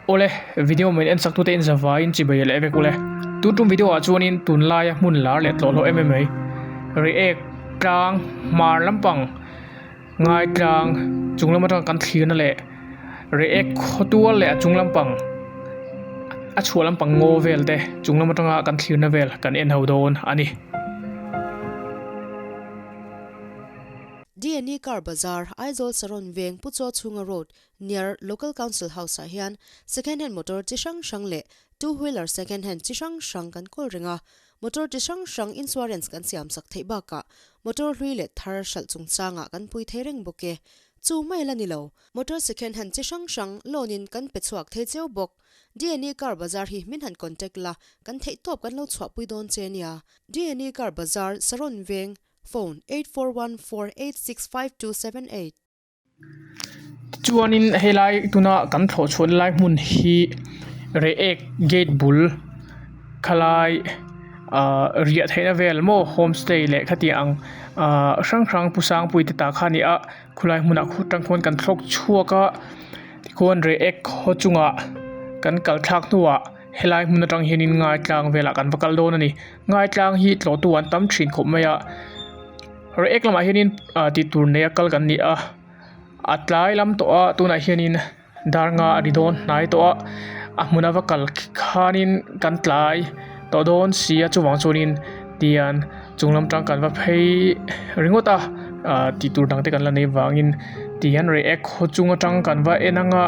Awle, video min en sak tute in zavaiin chibai leh vek ule. Tun tum video ah chuanin tunlaia hmun lar leh tlawh hlawh em em mai. Reiek tlang hmar lampang ngai tlang chung lam atanga kan thlirna leh reiek khawtual leh a chung lampang a chhuah lampang ngaw vel te chung lam atanga kan thlirna vel kan en ho dawn a ni. Dne Car Bazar, Aizawl Saron Veng Pu Chaw Chhunga Road, Near Local Council House ah hian second hand motor chi hrang hrang leh two wheeler second hand chi hrang hrang kan kawl reng a, motor chi hrang hrang insurance kan siam sak theih bakah motor hlui leh thar hralh chungchangah kan pui thei reng bawk e. Chu mai la ni lo, motor second hand chi hrang hrang loan in kan pe chhuak thei cheu bawk. Dne Car Bazar hi min han contact la, kan theihtawp kan lo chhuahpui dawn che nia. Dne Car Bazar, Saron Veng, Phone, 8414865278. Tichuanin helai tuna kan thlawh chhuah lai hmun hi reiek gate bul khalai ahh riah theihna vel maw homestay leh khatiang ang ahh hrang hrang pu sangpui te tah kha a ni a khulai hmunah khu tang khuan kan thlawk chhuak a tikhuan reiek khaw chungah kan kal thlak hnuah helai hmun atang hianin ngaitlang velah kan va kal dawn a ni ngaitlang hi tlawhtu an tam thin khawp mai a. Reiek lamah hianin ah tih tur nei a kal kan ni a a tlai lam tawh a tunah hianin dar nga a ri dawn hnai tawh a a hmun a va kal khanin kan tlai tawh dawn si a chuvang chuanin tian chung lam tang kan va phei ringawt a ah tih tur dang te kan la nei vangin tihian reiek khaw chung atang kan va en ang a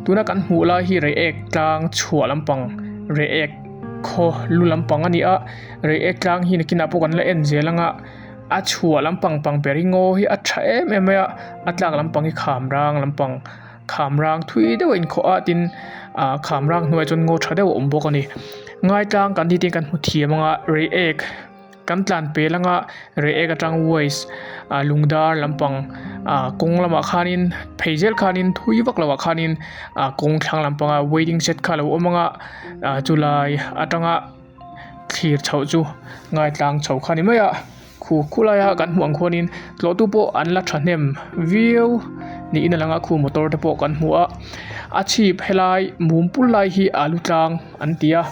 tuna kan hmuh lai hi reiek tlang chhuah lampang reiek khaw lu lampang a ni a reiek tlang hi nakinah pawh kan la en zel ang a. A chhuah lampang pang ber hi ngaw hi a tha em em mai a a tlak lampang hi kham rang lampang kham rang thui deuh a inkhawh a tin ah kham rang hnuaiah chuan ngaw tha deuh a awm bawk a ni ngaitlang kan tih te kan hmu thiam ang a reiek kan tlan pel ang a reiek atang waste ah lungdar lampang ah kawng lamah khanin phei zel khanin thui vak loh ah khanin ah kawng thlang lampanga waiting shed kha a lo awm ang a ah chulai atanga. Thlir chhoh chu ngaitlang chho kha a ni mai a khu khulaia kan hmuh ang khuanin tlawhtu pawh an la thahnem viau niin a lang a khu motor te pawh kan hmu a a chhip helai mum pul lai hi alu tlang an ti a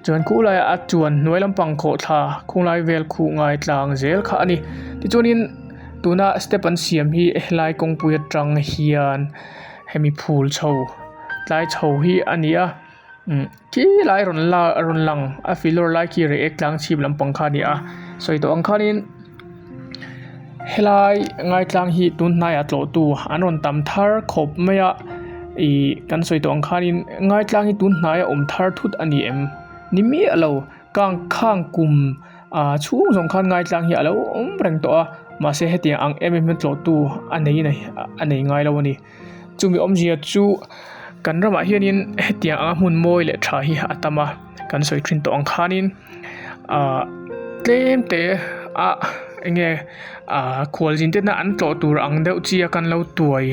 chuan khulaiah a chuan hnuai lampang khawhthla khunglai vel khuh ngaitlang zel kha a ni tichuanin tuna step an siam hi helai kawngpui atang hian hemi phul chho tlai chho hi a ni a. Umm khi lai rawn la rawn lang a filawr lai khi reiek tlang chhip lampang kha a ni a sawi tawh ang khanin helai ngaitlang hi tun hnaiah tlawhtu an rawn tam thar khawp mai a ih kan sawi tawh ang khanin ngaitlang hi tun hnaia awm thar thut a ni em ni miah lo kang khang kum ah chhung zawng khan ngaitlang hi a lo awm reng tawh a mahse hetiang ang em em hian tlawhtu a nei a nei ngai lo a ni. Chumi awmzia chu kan ramah hianin hetiang anga hmun mawi leh tha hi a tam a kan sawi thin tawh ang khanin ahh tlem te a eng nge ahh khualzin tena an tlawh tur ang deuh chi a kan lo tuai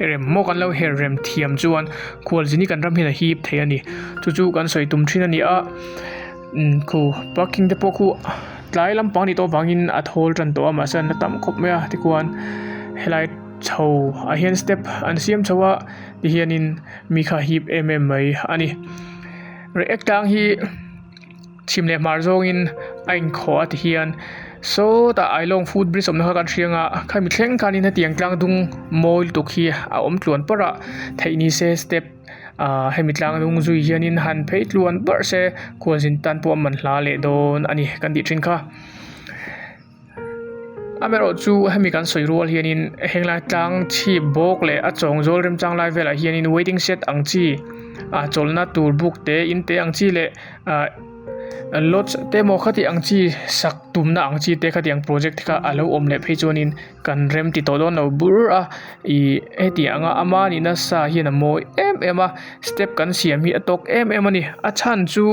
rem maw kan lo her rem thiam chuan khualzin hi kan ram hian a hip thei a ni chu chu kan sawi tum thin a ni a khu parking te pawh khu tlai lampang a nih tawh avangin a thawl tan tawh a mahse an la tam khawp mai a tikhuan helai. Chho ah hian step an siam chho a tihianin mi kha hip em em mai a ni reiek tlang hi chhim leh hmar zawngin a inkhawh a tihian sawtah ailawng foot bridge awmna kha kan hria ang a khami thleng khanin hetiang tlang dung mawi lutuk hi a awm tluan parh a theih ni se step ah hemi tlang dung zui hianin han phei tluan parh se khualzin tan pawh a man hla leh dawn a ni kan tih thin kha. Amaherawh chu hemi kan sawi rual hianin henglai tlang chhip bawk leh a chawng zawl remchang lai velah hianin waiting shed ang chi ah chawlhna tur buk te in te ang chi leh ah lodge te emaw khati ang chi sak tumna ang chi te khati ang project te kha a lo awm leh phei chuanin kan rem ti tawh dawn lo bur a ih heti anga ama nihna sa hian a mawi em em a step kan siam hi a tawk em em a ni a chhan chu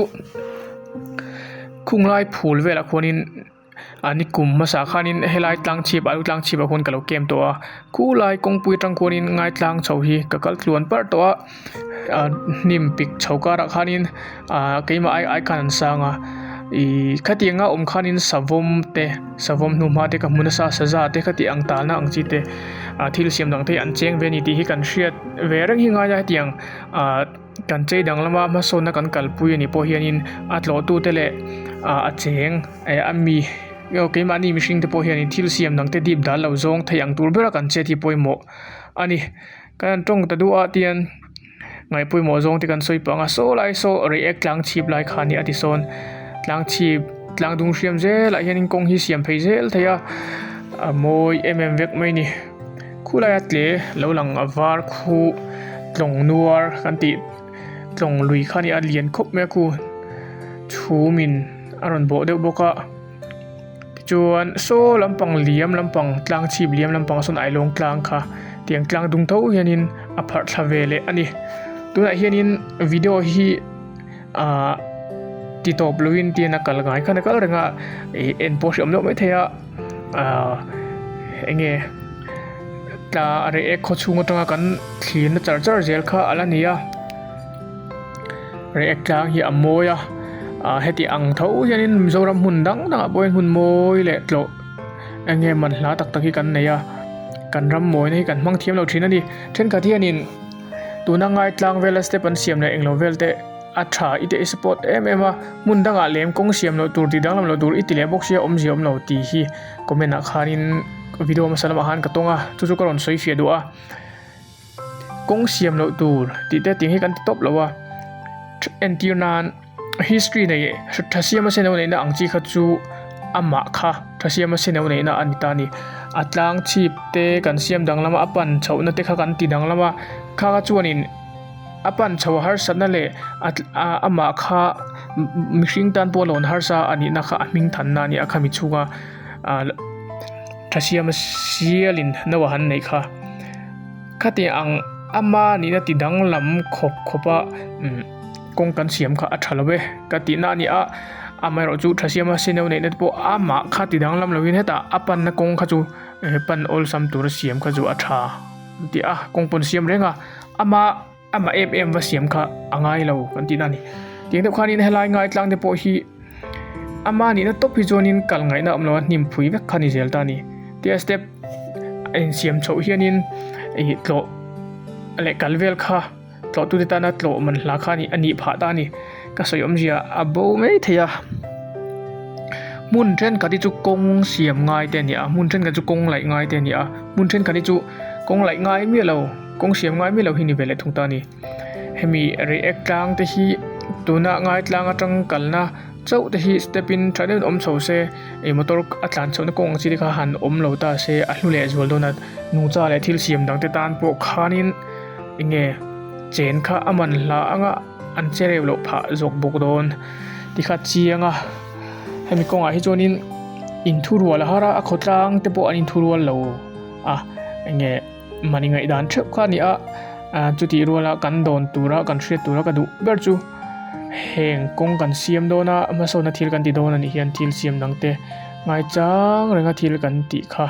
khunglai phul velah khuanin. A ni kum hmasa khanin helai tlang chhip ah tlang chhip ah khuan ka lo camp tawh a khulai kawngpui atang khuanin ngai tlang chho hi ka kal tluan parh tawh a ah hnim pik chho karah khanin ah keimah ai ai khan an sang a. Ihh khatianga awm khanin savawm te savawm hnuhma te ka hmu nasa a saza te khati ang talna ang chi te ah thil siam dang te hi an cheng ve a ni tih hi kan hriat ve reng hi ngai a hetiang ah kan chei dang lama hmasawnna kan kalpui anih pawh hianin a tlawh tu te leh ah a cheng eh a mi aw keimahni mihring te pawh hianin thil siam dang te dip dal lo zawng thei ang tur bera kan chet hi pawimawh a ni kan han tawng ta duh a tian. Ngaih pawimawh zawng te kan sawi pah ang a saw lai saw reiek tlang chhip lai kha nia tisawn tlang chhip tlang dung hriam zelah hianin kawng hi siam phei zel thei a a mawi em em vek mai a ni khulaia tle lo lang a var khu tlawng nuar kan tih tlawng lui kha nia a lian khawp mai a khu chhum in a rawn bawh deuh bawk a tichuan saw lampang liam lampang tlang chhip liam lampang sawn ailawng tlang kha tiang tlang dung tho hianin a pharh thla ve leh a ni tunah hianin video hi ahh ti tawp lovin tian a kal ngai khan a kal reng a ih en pawh hreawm deuh maithei a ahh eng nge tla reiek khaw chhung atanga kan thlirna char char zel kha a la ni a. Reiek tlang hi a mawi a ah heti ang tho hianin Mizoram hmun dang dangah pawh hian hmun mawi leh tlawh eng nge man hla tak tak hi kan nei a kan ram mawina hi kan hmang thiam lo thin a ni thenkhat hianin tuna ngai tlang vela step an siam leh englo vel te a tha i te i support em em a hmun dangah lem kawng siam loh tur tih danglam loh tur i ti leh bawk sia awmzia awm lo tih hi comment ah khanin video hmasa lamah khan ka tawng a chu chu ka rawn sawi fiah duh a. Kawng siam loh tur tih te tiang hi kan ti tawp lo a entir nan history nei tha siama senau neihna ang chi kha chu amah kha tha siama senau neihna a ni ta a ni a tlang chhip te kan siam danglam a a pan chhohna te kha kan ti danglam a kha kha chuanin a pan chho harsatna leh a amah kha mihring tan pawh a lawn harsa a nihna kha a hming thanna a ni a khami chhunga ah tha siama sialin no a han neih kha. Khati ang ama nihna ti danglam khawp khawp a umm kawng kan siam kha a tha lo e ka tihna a ni a amaherawh chu tha siama seneu neihna te pawh amah kha ti danglam lovin hetah a panna kawng kha chu pan awlsam tura siam kha chu a tha an ti a kawng pawn siam reng a ama amah em em va siam kha a ngai lo kan tihna a ni tiang deuh khanin helai ngaitlang te pawh hi ama nihna tawp hi chuanin kal ngaihna a awm lo a hnim phui vek kha a ni zel ta a ni tia step a insiam chhoh hianin ih tlawh leh kal vel kha tlawh tute tana tlawh man hla kha a nih phah ta a ni ka sawi awmzia a bo mai thei a hmun thenkhat hi chu kawng siam ngai te a ni a hmun thenkhat chu kawng laih ngai te a ni a hmun thenkhat hi chu kawng laih ngai miah lo. Kawng siam ngai miah lo hi ni ve leh thung ta a ni. Hemi reiek tlang te hi tuna ngai tlang atang kalna chauh te hi step in tha deuhin awm chho se ih motor a tlan chhohna kawng ang chi te kha han awm lo ta se a hlu leh zual dawn a nungcha leh thil siam dang te tan pawh khanin eng nge chen kha a man hla anga an che reuh loh phah zawk bawk dawn tikha chiang a hemi kawngah hi chuanin inthurual a har a a khawtlang te pawh an inthurual lo a eng nge. Mahni ngaihdan theuh kha a ni a, chutih ruala kan dawn tura kan hriat tura ka duh ber chu heng kawng kan siam dawn a hmasawnna thil kan ti dawn a nih hian thil siam dang te ngaichang renga thil kan tih kha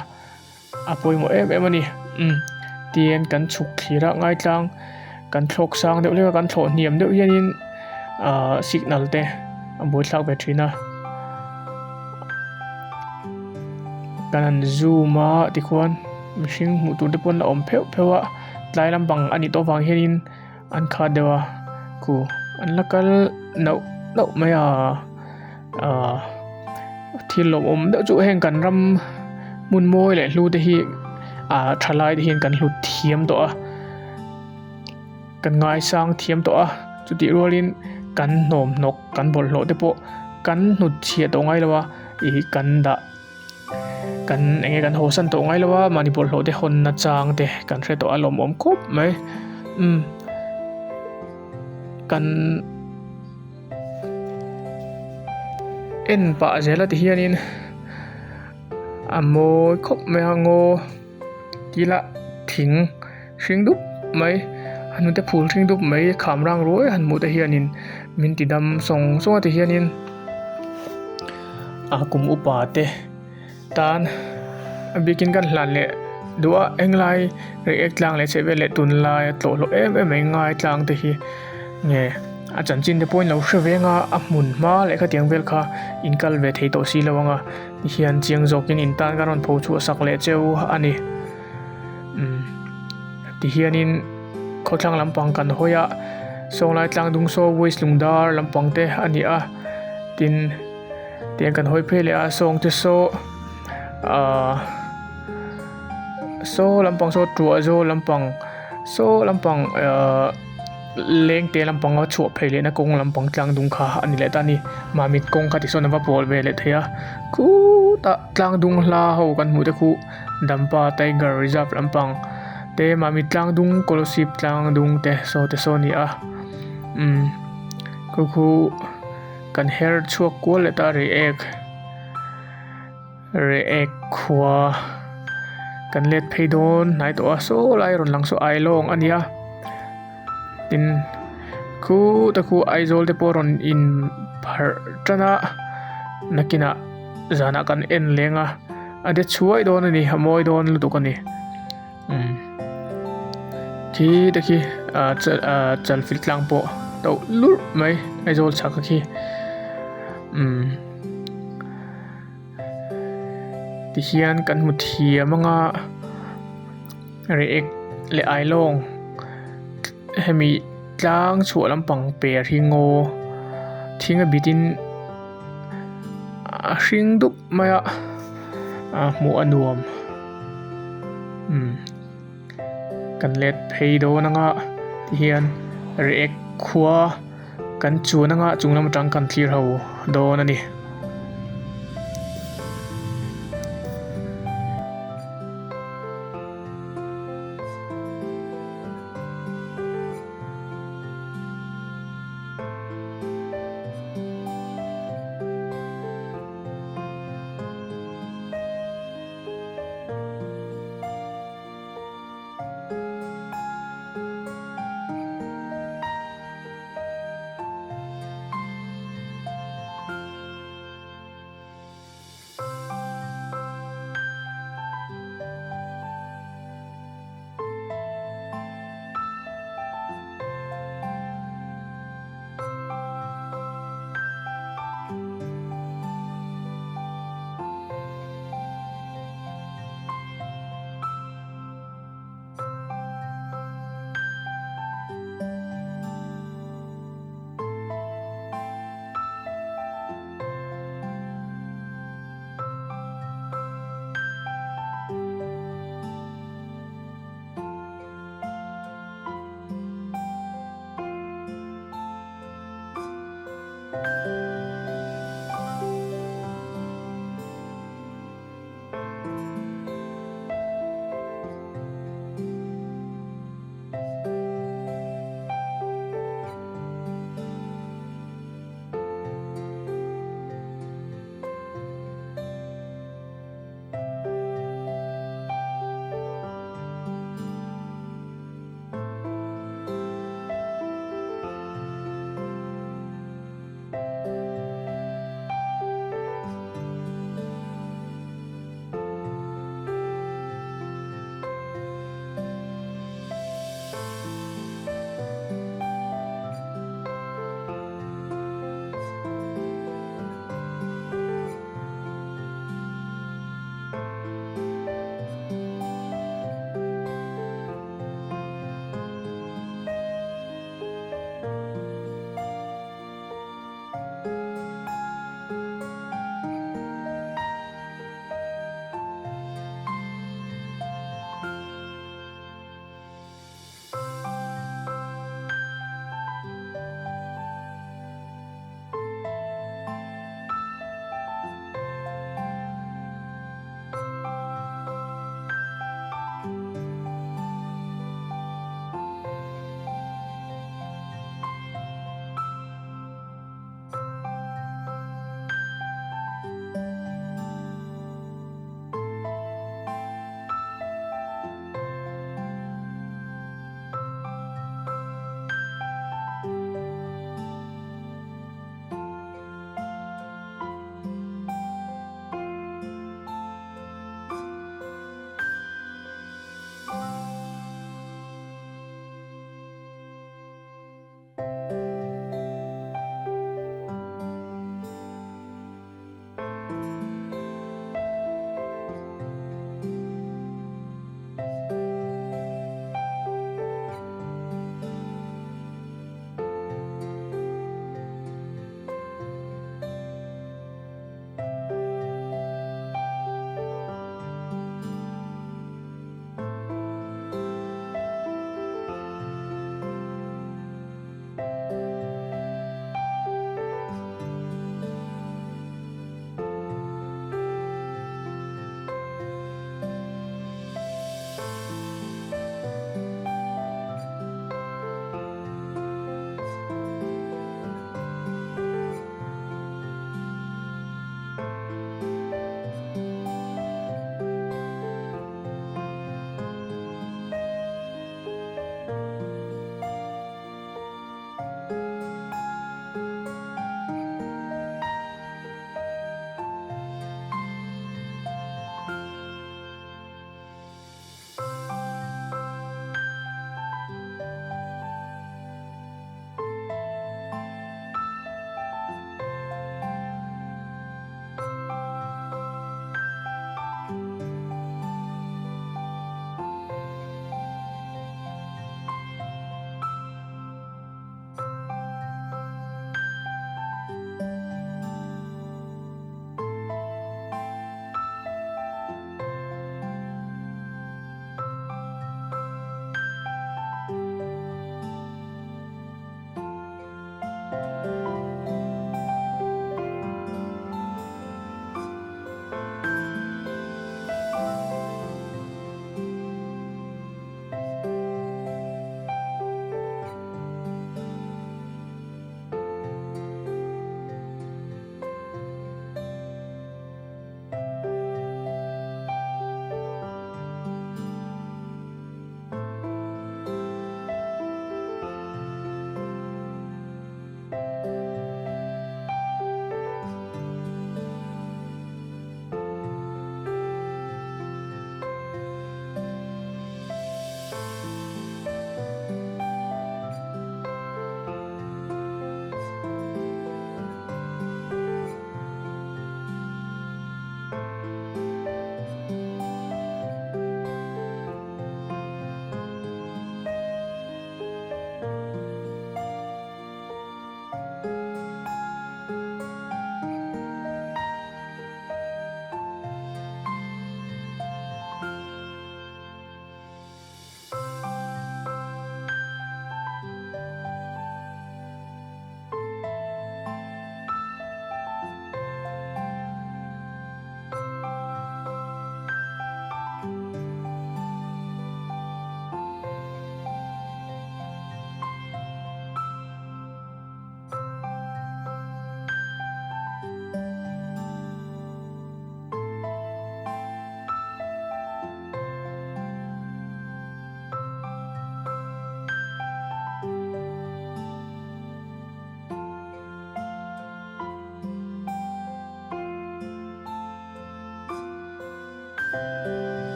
a pawimawh em em a ni umm tin kan chhuk thlir a ngaitlang kan thlawk sang deuh hlek a kan thlawh hniam deuh hianin ahh signal te a buaithlak ve thin a kan han zoom a tikhuan. Mihring hmuh tur te pawn a awm pheuh pheuh a tlai lampang a nih tawh avang hianin an khat deuh a khu an la kal noh noh mai a ahh thil lawmawm deuh chu heng kan ram hmun mawi leh hlu te hi ahh thalai te hian kan hlut thiam tawh a kan ngaisang thiam tawh a chutih rualin kan hnawmhnawk kan bawlhhlawh te pawh kan hnut chhiah tawh ngai lo a ih kan dah. Kan enge kan haw san tawh ngai lo a mahni bawlhhlawh te hawnna chang te kan hre tawh a lawmawm khawp mai umm kan en pah zel a ti hianin a mawi khawp mai a ngaw kila thing hring dup mai a hnute phul hring dup mai kham rang ruai han hmuh te hianin min ti dam sawng sawng a ti hianin. A kum upa te tan a bikin kan hlan leh duh a englai reiek tlang leh chhehvel leh tunlai a tlawh hlawh em em mai ngai tlang te hi nge A chanchin te pawh in lo hre veng a, a hmun hma leh khatiang vel kha in kal ve thei tawh si lo ang a, tihian chiang zawkin in tan ka rawn pho chhuah sak leh cheu a ni. Umm tihianin khawthlang lampang kan hawi a, sawnglai tlang dung saw waste lungdar lampang te a ni a, tin tiang kan hawi phei leh a sawng te saw ahh saw lampang saw tuah zawl lampang saw lampang ahh. Lengte lampanga chhuah phei lehna kawng lampang tlang dung kha a ni leh ta a ni. Mamit kawng kha tisawn a va pawl ve leh thei a, khutah tlang dung hla ho kan hmuh te khu Dampa Tiger Reserve lampang te Mamit tlang dung Kolasib tlang dung te saw te saw a ni a umm khu khu kan her chhuak kual leh ta a reiek reiek khua kan let phei dawn hnai tawh a saw lai rawn lang saw ailawng a nia. Tin khu te khu Aizawl te pawh rawn in pharh tan a nakinah zanah kan en leng a a de chhuai dawn a ni a mawi dawn lutuk a ni umm khi te khi ah ah chalfilh tlang pawh to lurh mai Aizawl chhak a khi umm tihian kan hmu thiam anga reiek leh ailawng hemi tlang chhuah lampang per hi ngaw thing a bit in a hring dup mai a ah hmuh a nuam umm kan let phei dawn anga tihian reiek khua. Kan chuan anga chung lam atang kan thlir ho dawn a ni.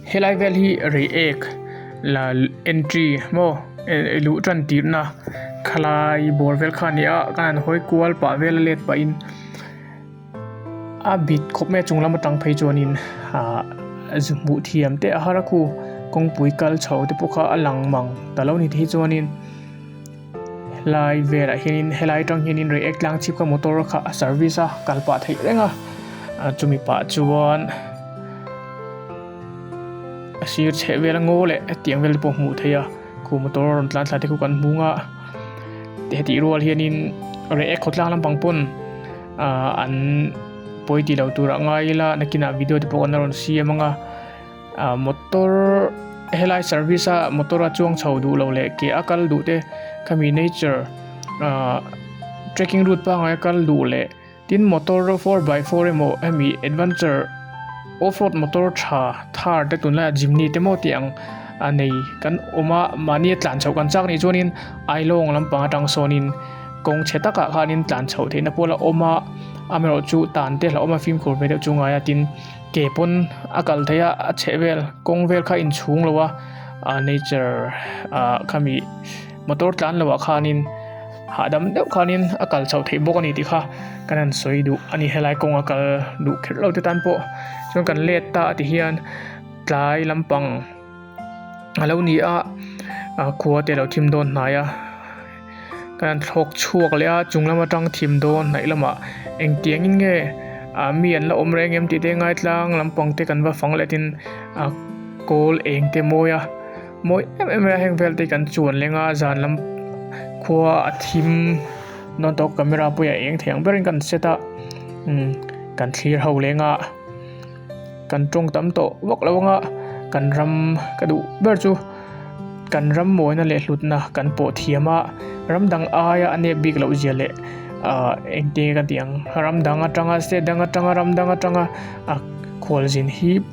Helai vel hi Reiek la entry maw luh tan tirhna khalai bawr vel kha a ni a kan han hawi kual pah vel a let pahin a bit khawp mai a chung lam atang phei chuanin ahh zu hmuh thiam te a har a khu kawngpui kal chho te pawh kha a lang mang ta lo a ni te hi chuanin helai velah hianin helai atang hianin Reiek tlang chhip kha motor kha a service a kal pah theih reng a chumi pah chuan a sir chheh vel a ngaw leh hetiang vel te pawh hmuh theih a khu motor rawn tlan thla te khu kan hmu ang a hetih rual hianin Reiek khawtlang lampang pawn ahh an pawi tih loh turah ngai ila nakinah video te pawh kan la rawn siam ang a. Ah motor helai service a motor a chuang chho duh loh leh ke a kal duh te khami nature ah trekking route pangngai a kal duh leh tin motor 4x4 emaw hemi adventure off road motor tha thar te tunlaiah jimny te maw tih ang a nei kan awm a mahni a tlan chhoh kan chak nih chuanin ailawng lampang atang sawnin kawng chhe takah khanin tlan chhoh theihna pawh la awm a amaherawhchu tan te hlauhawm a fimkhur ve deuh chu ngai a tin. Ke pawn a kal theih a a chheh vel kawng vel kha a inchhung lo a ah nature ah khami motor tlan loh ah khanin hahdam deuh khanin a kal chhoh theih bawk a ni tih kha kan han sawi duh a ni helai kawng a kal duh kher lo te tan pawh chuan kan let ta a ti hian tlai lampang a lo ni a ah khua te a lo thim dawn hnai a kan han thlawk chhuak leh a chung lam atang thim dawn hnaih lamah engtiang in nge ah mi an la awm reng em tih te ngaitlang lampang te kan va fang leh tin ah kawl eng te mawi a mawi em em mai a heng vel te kan chuan leng a zan lam khua a thim dawn tawh camera pawh hi a eng thei ang berin kan set a umm kan thlir ho leng a. Kan tawng tam tawh vak lo anga kan ram ka duh ber chu kan ram mawina leh hlutna kan pawh thiam a ram dang aia a nep bik loh zia leh ahh engtin nge ka tih ang ram dang atanga state dang atanga ram dang atanga a khualzin hip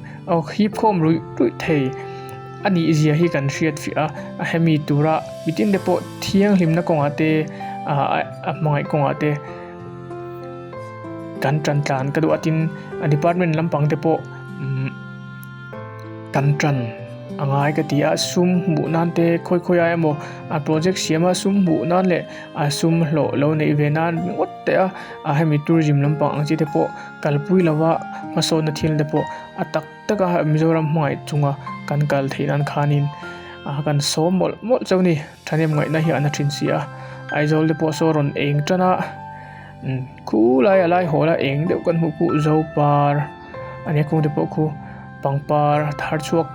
hip khawm ruih ruih thei a nih zia hi kan hriat fiah a hemi tura mitin te pawh thianghlimna kawngah te ahh a hmangaih kawngah te. Kan tan tlan ka duh a tin a department lampang te pawh umm kan tan a ngai ka ti a sum hmuh nan te khawi khawi ah emaw a project siam a sum hmuh nan leh a sum hlawh lo neih ve nan ringawt teh a a hemi tourism lampang ang chi te pawh kalpui lova hmasawnna thil te pawh a tak tak a Mizoram hmangaih chunga kan kal theih nan khanin a kan sawm mawlh mawlh chauh a ni. Thahnem ngaihna hi an a thin si a, Aizawl te pawh saw rawn eng tan a, khulai a lai hawl a eng deuh kan hmuh pawh Zopar a nia khung te pawh khu pangpar thar chhuak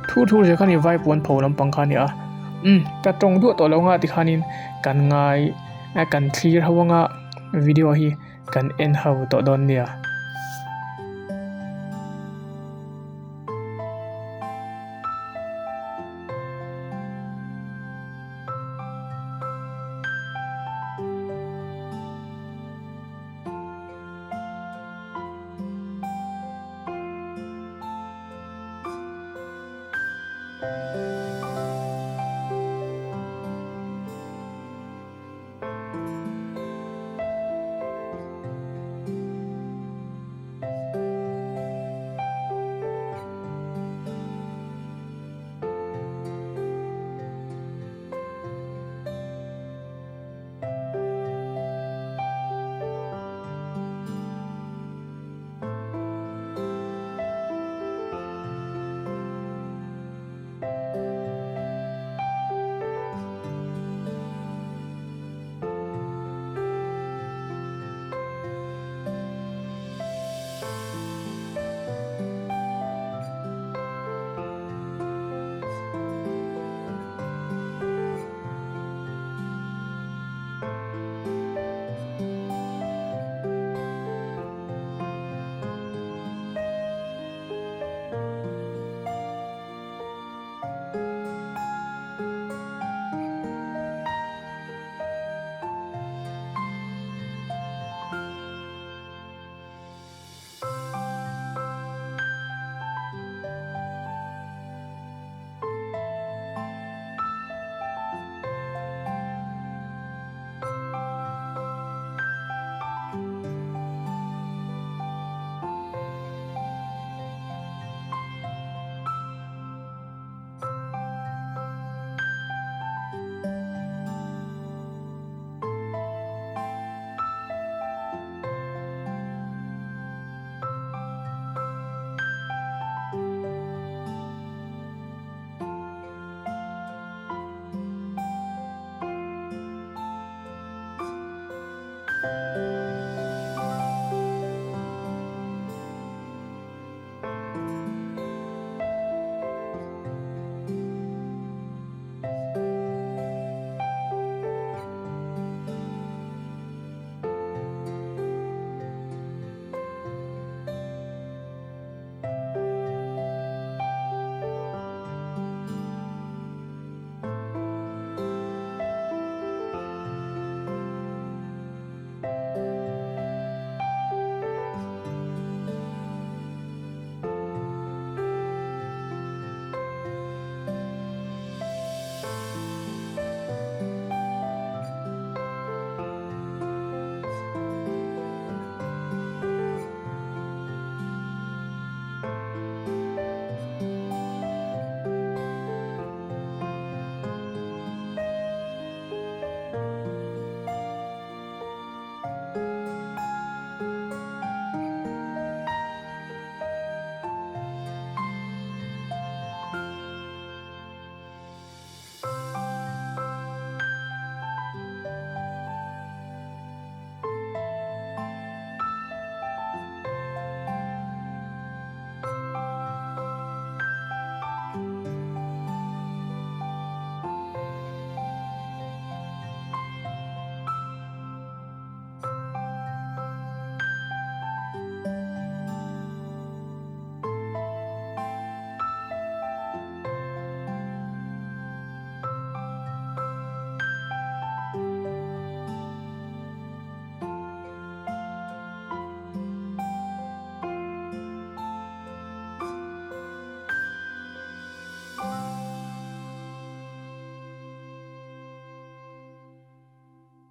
thur thur zel kha a ni Vaipuan pho lampang kha a ni a, umm ka tawng duah tawh lo anga tikhanin kan ngai kan thlir ho anga video hi kan en ho tawh dawn nia.